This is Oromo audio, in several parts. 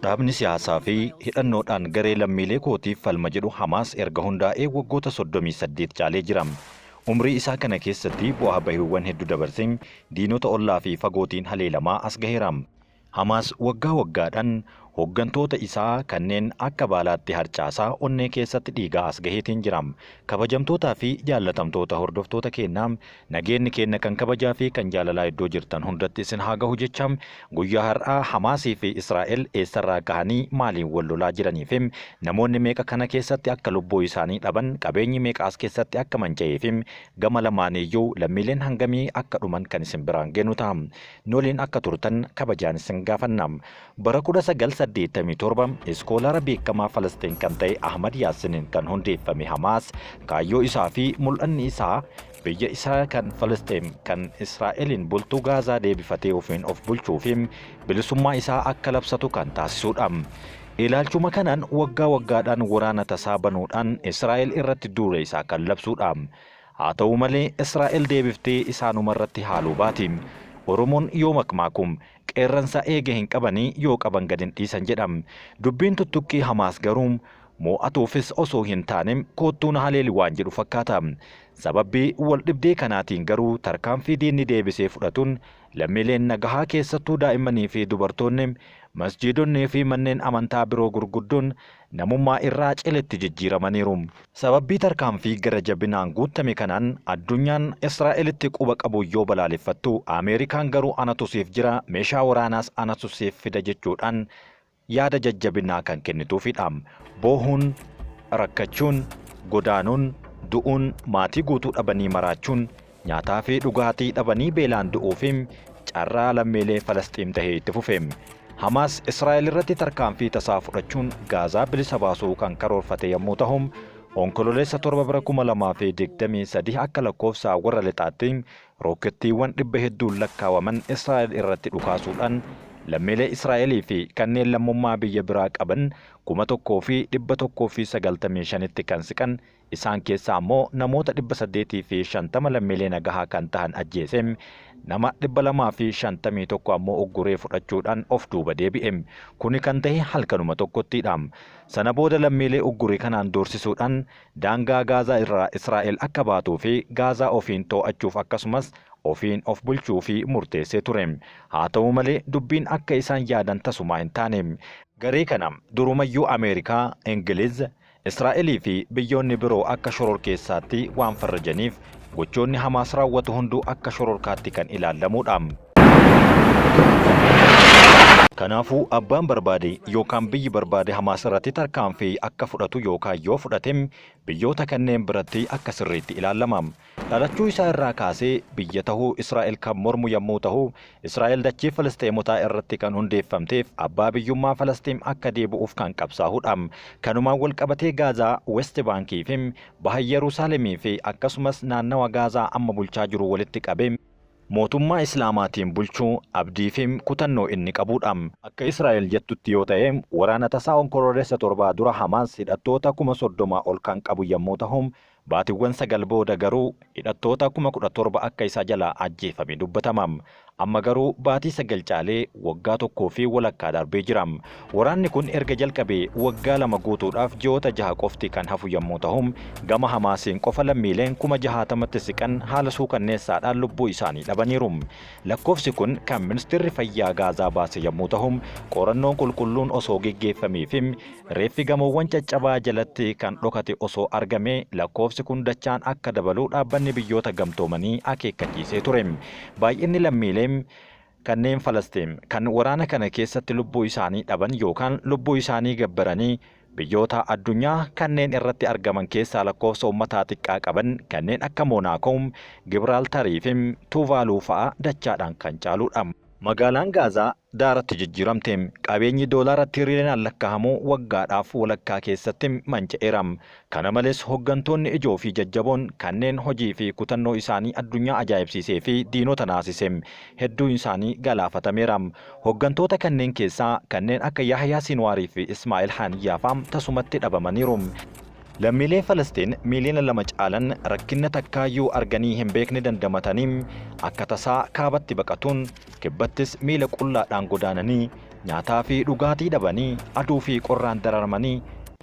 Dhaabni siyaasaa fi hidhannoodhaan garee lammiilee kootiif falma jedhu Hamaas erga hundaa'ee waggoota 38 caalee jira. Umrii isaa kana keessatti bu'aa bahiiwwan hedduu dabarsee diinota ollaa fi fagootiin haleelamaa as gaheera. Hamaas waggaa waggaadhaan hoggantoota isaa kanneen akka baalaatti harcaasaa onnee keessatti dhiigaa as gaheetiin jira. Kabajamtootaa fi jaallatamtoota hordoftoota keennaa, nageenni keenna kan kabajaa fi kan jaalalaa iddoo jirtan hundatti isin haa gahu jecha, guyyaa har'aa Hamaasii fi Israa'el eessarraa kahanii maaliin wal lolaa jiranii fi namoonni meeqa kana keessatti akka lubbuu isaanii dhaban, qabeenyi meeqa as keessatti akka manca'ee fi gama lamaaniiyyuu lammiileen hangamii akka dhuman kan isin biraan geenu ta'a. Nu waliin akka turtan kabajaan isin gaafanna. Bara 1987 iskoolaara beekamaa Falasxiin kan ta'e Ahmad Yaassiniin kan hundeeffame Hamaas, kaayyoo isaa fi mul'anni isaa biyya isaa kan Falasxiin kan Israa'eliin bultuu Gaazaa deebifatee ofiin of bulchuu fi bilisummaa isaa akka labsatu kan taasisuudha. Ilaalchuma kanaan waggaa waggaadhaan waraana tasaa banuudhaan Israa'el irratti duula isaa kan labsuudha. Haa ta'u malee Israa'el deebiftee isaanuma irratti haaloo baati. Oromoon yoo makmaaku "Qeerransa eege hin qabanii, yoo qaban gad hin dhiisan" jedha. Dubbiin tuttuqqii Hamaas garuu moo'atuufis osoo hin taane koottuu na haleeli waan jedhu fakkaata. Sababbii waldhibdee kanaatiin garuu tarkaanfii diinni deebisee fudhatuun lammiileen nagahaa keessattuu daa'immanii fi dubartoonni, masjiidonnii fi manneen amantaa biroo gurguddoon namummaa irraa ciletti jijjiiramaniiru. Sababbii tarkaanfii gara jabinaan guuttame kanaan addunyaan Israa'elitti quba qabu yoo balaaleffattu, Ameerikaan garuu anatu siif jira, meeshaa waraanaas anatu siif fida jechuudhaan yaada jajjabinaa kan kennituufidha. Boohuun, rakkachuun, godaanuun, du'uun, maatii guutuu dhabanii maraachuun, nyaataa fi dhugaatii dhabanii beelaan du'uu fi carraa lammiilee Falasxiin tahee itti fufe. Hamaas Israa'el irratti tarkaanfii tasaa fudhachuun Gaazaa bilisa baasuu kan karoorfate yommuu tahu, Onkololeessa 7 bara 2023 akka lakkoofsa warra lixaatti rookettiiwwan dhibba hedduun lakkaawaman Israa'el irratti dhukaasuudhaan lammiilee Israa'elii fi kanneen lammummaa biyya biraa qaban 1,195tti kan siqan, isaan keessaa ammoo namoota 850 lammiilee nagahaa kan tahan ajjeese, nama 251 ammoo ugguree fudhachuudhaan of duuba deebi'e. Kuni kan tahe halkanuma tokkottiidha. Sana booda lammiilee uggure kanaan doorsisuudhaan daangaa Gaazaa irraa Israa'el akka baatuu fi Gaazaa ofiin too'achuuf akkasumas ofiin of bulchuufi murteessee ture. Haa ta'u malee dubbiin akka isaan yaadan tasumaa hin taane. Garee kana durumayyuu Ameerikaa, Ingiliz, Israa'elii fi biyyoonni biroo akka shororkeessaatti waan farrajaniif gochoonni Hamaas raawwatu hunduu akka shororkaatti kan ilaallamuudha. Kanaafuu abbaan barbaade yookaan biyyi barbaade Hamaas irratti tarkaanfii akka fudhatu yookaan yoo fudhate biyyoota kanneen biratti akka sirriitti ilaallama. Dhalachuu isaa irraa kaasee biyya tahuu Israa'el kan mormu yammuu tahu, Israa'el dachii Filisxeemotaa irratti kan hundeeffamteef abbaa biyyummaa Falasxiim akka deebi'uuf kan qabsaahudha. Kanumaan wal qabatee Gaazaa, West Bank fi Baha Iyyaruusaalemii fi akkasumas naannawa Gaazaa amma bulchaa jiru walitti qabee mootummaa Islaamaatiin bulchuu abdii fi kutannoo inni qabuudha. Akka Israa'el jettutti yoo ta'e, waraana tasaa Onkoloolessa 7 dura Hamaas hidhattoota 30,000 ol kan qabu yammuu tahu, Baatiwwan 9 booda garuu hidhattoota 17,000 akka isa jalaa ajjeefame dubbatama. Amma garuu baatii 9 caalee waggaa tokkoo fi walakkaa darbee jira. Waraanni kun erga jalqabee waggaa 2 guutuudhaaf ji'oota jaha qofti kan hafu yommuu tahu, gama Hamaasiin qofa lammiileen 60,000tti siqan haala suukanneessaadhaan lubbuu isaanii dhabaniiru. Lakkoofsi kun kan Ministeerri Fayyaa Gaazaa baase yommuu tahu, qorannoon qulqulluun osoo geggeeffamee fi Reeffi gamoowwan caccabaa jalatti kan dhokate osoo argamee lakkoofsi kun dachaan akka dabalu Dhaabbanni Biyyoota Gamtoomanii akeekkachiisee ture. Baay'inni lammiilee kanneen Falasxiin kan waraana kana keessatti lubbuu isaanii dhaban yookaan lubbuu isaanii gabbaranii biyyoota addunyaa kanneen irratti argaman keessaa lakkoofsa ummataa xiqqaa qaban kanneen akka Moonaakoo, Gibraaltarii fi Tuuvaaluu fa'a dachaadhaan kan caaluudha. Magaalaan Gaazaa daaratti jijjiiramte. Qabeenyi doolaara tiiriliyoonaan lakkaa'amu waggaadhaaf walakkaa keessatti manca'eera. Kana malees hoggantoonni ijoo fi jajjaboon kanneen hojii fi kutannoo isaanii addunyaa ajaa'ibsiisee fi diinota naasise hedduun isaanii galaafatameera. Hoggantoota kanneen keessaa kanneen akka Yaahyaa Sinwaarii fi Ismaa'il Haaniyyaa fa'aa tasumatti dhabamaniiru. Lammiilee Falasxiin miiliyoona 2 caalan rakkinna takkaayyuu arganii hin beekne dandamatanii akka tasaa kaabatti baqatuun, kibbattis miila qullaadhaan godaananii Nyaataa fi dhugaatii dhabanii, aduu fi qorraan dararamanii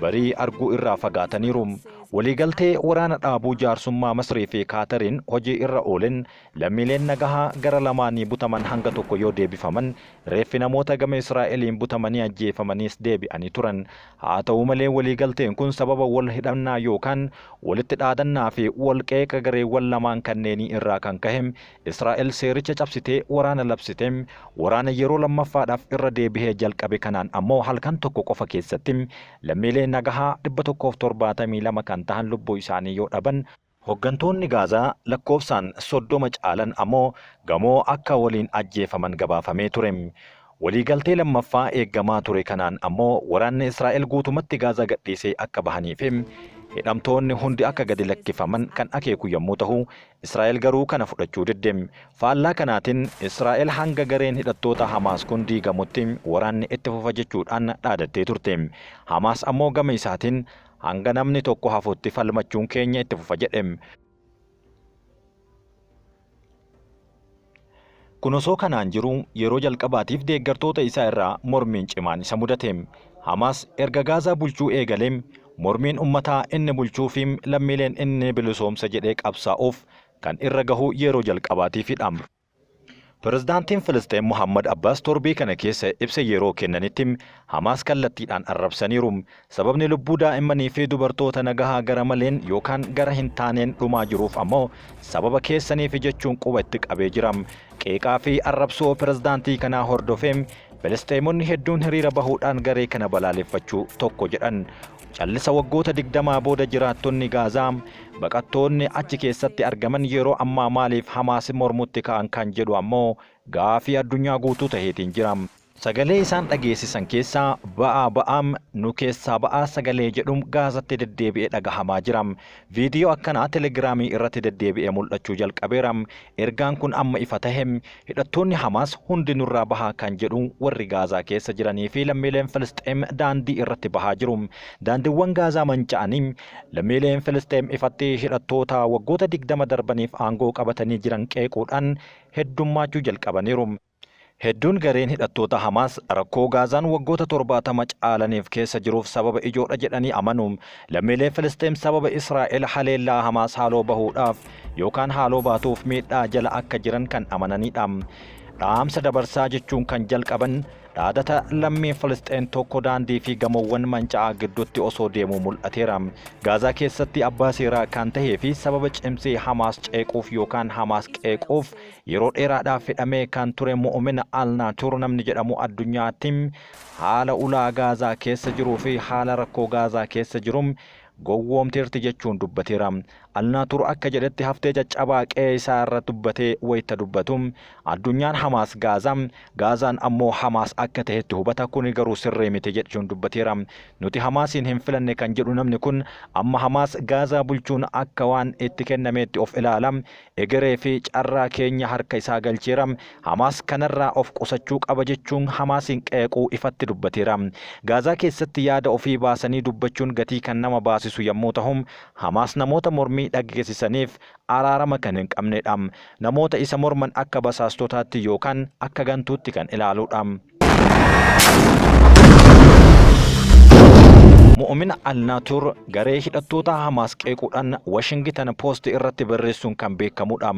barii arguu irraa fagaataniiru. Waliigaltee waraana dhaabuu jaarsummaa Masrii fi Kaatariin hojii irra oolen lammiileen nagahaa gara lamaanii butaman hanga tokko yoo deebifaman, reeffi namoota gama Israa'eliin butamanii ajjeefamaniis deebi'anii turan. Haa ta'u malee waliigalteen kun sababa wal hidhannaa yookaan walitti dhaadannaa fi wal qeeqa gareewwan lamaan kanneenii irraa kan kahe Israa'el seericha cabsitee waraana labsite. Waraana yeroo lammaffaadhaaf irra deebihee jalqabe kanaan ammoo halkan tokko qofa keessatti lammiilee nagahaa 172 kan tahan lubbuu isaanii yoo dhaban, hoggantoonni Gaazaa lakkoofsaan 30 caalan ammoo gamoo akka waliin ajjeefaman gabaafamee ture. Waliigaltee lammaffaa eegamaa ture kanaan ammoo waraanni Israa'el guutumatti Gaazaa gadhiisee akka bahanii fi hidhamtoonni hundi akka gadi lakkifaman kan akeeku yommuu tahu, Israa'el garuu kana fudhachuu didde. Faallaa kanaatiin Israa'el hanga gareen hidhattoota Hamaas kun diigamutti waraanni itti fufa jechuudhaan dhaadattee turte. Hamaas ammoo gama isaatiin hanga namni tokko hafutti falmachuun keenya itti fufa jedhe. Kun osoo kanaan jiru yeroo jalqabaatiif deeggartoota isaa irraa mormiin cimaan isa mudate. Hamaas erga Gaazaa bulchuu eegalee mormiin ummataa inni bulchuu fi lammiileen inni bilisoomsa jedhee qabsaa'uuf kan irra gahu yeroo jalqabaatiifidha. Pirezidaantiin Filisxeem Muhammad Abbaas torbii kana keessa ibsa yeroo kennanitti Hamaas kallattiidhaan arrabsaniiru. Sababni lubbuu daa'immanii fi dubartoota nagahaa gara maleen yookaan gara hin taaneen dhumaa jiruuf ammoo sababa keessaniif jechuun quba itti qabee jira. Qeeqaa fi arrabsoo pirezidaantii kanaa hordofee Filisxeemonni hedduun hiriira bahuudhaan garee kana balaaleffachuu tokko jedhan. Callisa waggoota 20 booda jiraattonni Gaazaa baqattoonni achi keessatti argaman yeroo ammaa maaliif Hamaas mormutti ka'an kan jedhu ammoo gaafii addunyaa guutuu taheetiin jira. Sagalee isaan dhageessisan keessaa ba'aa ba'aam nu keessaa ba'aa sagalee jedhum Gaazatti deddeebi'ee dhagahamaa jira. Viidiyoo akkanaa Telegiraamii irratti deddeebi'ee mul'achuu jalqabeera. Ergaan kun amma ifa tahe. Hidhattoonni Hamaas hundi nurraa bahaa kan jedhu warri Gaazaa keessa jiranii fi lammiileen Filisxeem daandii irratti bahaa jiru. Daandiiwwan Gaazaa manca'anii lammiileen Filisxeem ifatti hidhattoota waggoota 20 darbaniif aangoo qabatanii jiran qeequudhaan heddummaachuu jalqabaniiru. Hedduun gareen hidhattoota Hamaas rakkoo Gaazaan waggoota 70 caalaniif keessa jiruuf sababa ijoodha jedhanii amanu. Lammiileen Filisxeem sababa Israa'el haleellaa Hamaas haaloo bahuudhaaf yookaan haaloo baatuuf miidhaa jala akka jiran kan amananidha. Dhaamsa dabarsaa jechuun kan jalqaban dhaadata lammiin Filisxeem tokko daandii fi gamoowwan manca'aa gidduutti osoo deemuu mul'ateera. Gaazaa keessatti abbaa seeraa kan tahee fi sababa cimsee Hamaas ceequuf yookaan Hamaas qeequuf yeroo dheeraadhaaf hidhamee kan ture Mu'umin Al-Naatuur namni jedhamu addunyaatti haala ulaa Gaazaa keessa jiruu fi haala rakkoo Gaazaa keessa jiru gowwoomteerti jechuun dubbateera. Al-Naatuur akka jedhetti haftee caccabaa qe'ee isaa irra dubbatee wayita dubbatu addunyaan Hamaas Gaazaa, Gaazaan ammoo Hamaas akka tahetti hubata, kuni garuu sirrii miti jechuun dubbateera. Nuti Hamaasiin hin filanne kan jedhu namni kun amma Hamaas Gaazaa bulchuun akka waan itti kennameetti of ilaala, egeree fi carraa keenya harka isaa galcheera, Hamaas kanarraa of qusachuu qaba jechuun Hamaasiin qeequu ifatti dubbateera. Gaazaa keessatti yaada ofii baasanii dubbachuun gatii kan nama baasisu yommuu tahu, Hamaas namoota mormii dhageessisaniif araarama kan hin qabnedha. Namoota isa morman akka basaastotaatti yookaan akka gantuutti kan ilaaluudha. Mu'umin Al-Naatuur garee hidhattoota Hamaas qeequudhaan Washingitan Poost irratti barreessuun kan beekamudha.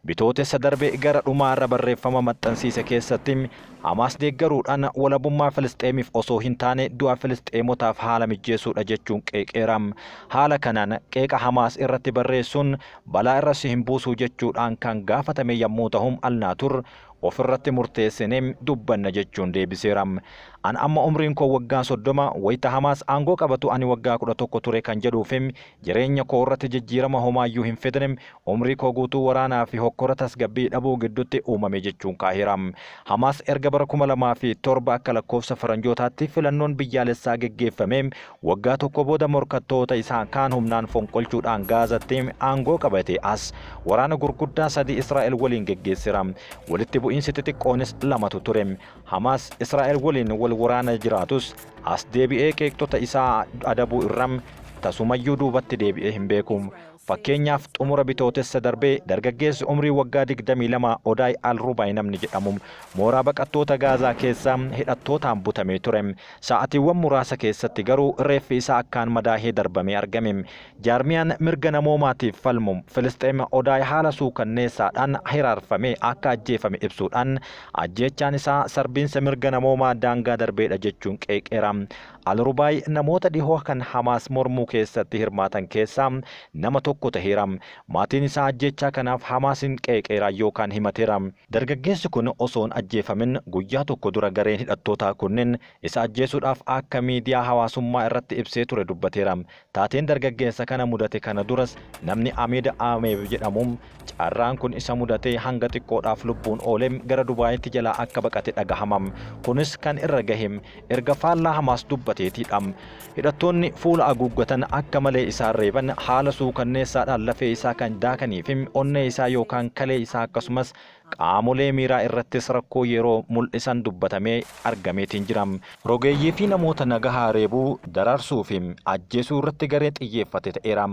Bitootessa darbe gara dhumaa irra barreeffama maxxansiise keessatti Hamaas deeggaruudhaan walabummaa Filisxeemiif osoo hin taane du'a Filisxeemotaaf haala mijjeessuudha jechuun qeeqeera. Haala kanaan qeeqa Hamaas irratti barreessuun balaa irra si hin buusuu jechuudhaan kan gaafatame yommuu tahu Al-Naatuur ofirratti murteessinee dubbanna jechuun deebiseera. An amma umriin koo waggaa 30, wayita Hamaas aangoo qabatu ani waggaa 11 ture kan jedhuu fi jireenya koo irratti jijjiirama homaayyuu hin fidne, umrii koo guutuu waraanaa fi hokkora tasgabbii dhabuu gidduutti uumame jechuun kaaheera. Hamaas erga bara 2007 akka lakkoofsa faranjootaatti filannoon biyyaalessaa geggeeffamee waggaa tokko booda morkattoota isaa kaan humnaan fonqolchuudhaan Gaazatti aangoo qabate as waraana gurguddaa sadii Israa'el waliin geggeesseera. Walitti bu'iinsi xixiqqoonis lamatu ture. Hamaas Israa'el waliin wal waraana jiraatus as deebi'ee qeeqxota isaa adabuu irra tasumayyuu duubatti deebi'ee hin beeku. Fakkeenyaaf, xumura Bitootessa darbee dargaggeessi umrii waggaa 22 Odaay Al-Rubaay namni jedhamu mooraa baqattoota Gaazaa keessaa hidhattootaan butamee ture. Sa'atiiwwan muraasa keessatti garuu reeffi isaa akkaan madaahee darbamee argame. Jaarmiyaan mirga namoomaatiif falmu Filisxeem Odaay haala suukanneessaadhaan hiraarfamee akka ajjeefame ibsuudhaan, ajjeechaan isaa sarbiinsa mirga namoomaa daangaa darbeedha jechuun qeeqeera. Al-Rubaay namoota dhihoo kan Hamaas mormuu keessatti hirmaatan keessaa nama tokko taheera. Maatiin isaa ajjeechaa kanaaf Hamaasiin qeeqeera yookaan himateera. Dargaggeessi kun osoo hin ajjeefamin guyyaa tokko dura gareen hidhattootaa kunneen isa ajjeesuudhaaf akka miidiyaa hawaasummaa irratti ibsee ture dubbateera. Taateen dargaggeessa kana mudate kana duras namni Amiid Ameeb jedhamu carraan kun isa mudatee hanga xiqqoodhaaf lubbuun oolee gara Dubaayitti jalaa akka baqate dhagahama. Kunis kan irra gahe erga faallaa Hamaas dubbateetiidha. Hidhattoonni fuula haguuggatan akka malee isaan reeban, haala suukanneessaadhaan lafee isaa kan daakanii fi onnee isaa yookaan kalee isaa akkasumas qaamolee miiraa irrattis rakkoo yeroo mul'isan dubbatamee argameetiin jira. Rogeeyyii fi namoota nagahaa reebuu, dararsuu fi ajjeesuu irratti garee xiyyeeffate ta'eera.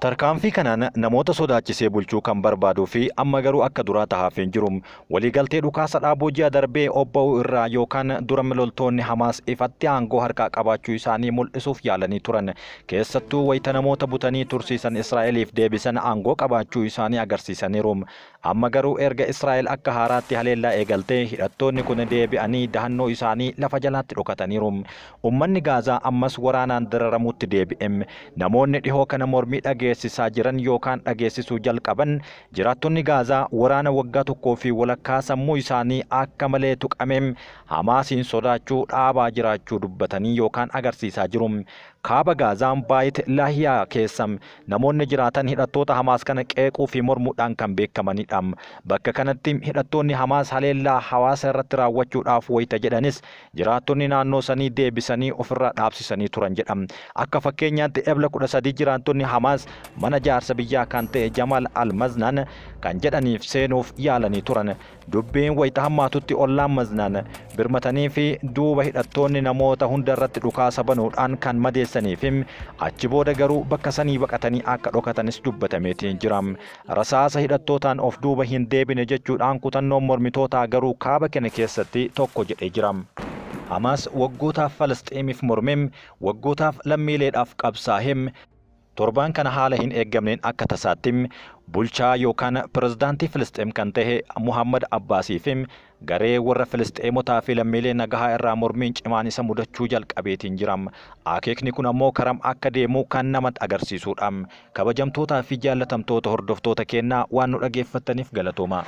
Tarkaanfii kanaan namoota sodaachisee bulchuu kan barbaaduu fi amma garuu akka duraa tahaaf hin jiru. Waliigaltee dhukaasa dhaabuu ji'a darbee obba'uu irraa yookaan dura loltoonni Hamaas ifatti aangoo harkaa qabaachuu isaanii mul'isuuf yaalanii turan. Keessattuu wayita namoota butanii tursiisan Israa'eliif deebisan aangoo qabaachuu isaanii agarsiisaniiru. Amma garuu erga Israa'el akka haaraatti haleellaa eegaltee hidhattoonni kun deebi'anii dahannoo isaanii lafa jalaatti dhokataniiru. Uummanni Gaazaa ammas waraanaan dararamuutti deebi'e. Namoonni dhihoo kana mormii dhageessisaa jiran yookaan dhageessisuu jalqaban, jiraattonni Gaazaa waraana waggaa tokkoo fi walakkaa sammuu isaanii akka malee tuqamee Hamaasiin sodaachuu dhaabaa jiraachuu dubbatanii yookaan agarsiisaa jiru. Kaaba Gaazaan Baayit Laahiyaa keessa namoonni jiraatan hidhattoota Hamaas kana qeequu fi mormuudhaan kan beekamanidha. Bakka kanatti hidhattoonni Hamaas haleellaa hawaasa irratti raawwachuudhaaf wayita jedhanis jiraattonni naannoo sanii deebisanii ofirraa dhaabsisanii turan jedha. Akka fakkeenyaatti, Ebla 13 jiraattonni Hamaas mana jaarsa biyyaa kan ta'e Jamal Al-Maznaan kan jedhaniif seenuuf yaalanii turan. Dubbiin wayita hammaatutti ollaan Maznaan birmatanii fi duuba hidhattoonni namoota hunda irratti dhukaasa banuudhaan kan madeessanii fi achi booda garuu bakka sanii baqatanii akka dhokatanis dubbatameetiin jira. Rasaasa hidhattootaan of duuba hin deebine jechuudhaan kutannoon mormitootaa garuu kaaba kana keessatti tokko jedhee jira. Hamaas waggootaaf Falasxiimiif mormee, waggootaaf lammiileedhaaf qabsaa'ee, torbaan kana haala hin eeggamneen akka tasaatti bulchaa yookaan pirezidaantii Filisxeem kan ta'e Muhammad Abbaasii fi garee warra Filisxeemotaa fi lammiilee nagahaa irraa mormiin cimaan isa mudachuu jalqabeetiin jira. Akeekni kun ammoo karam akka deemu kan namatti agarsiisudha. Kabajamtootaa fi jaallatamtoota hordoftoota kennaa, waan nu dhageeffattaniif galatooma.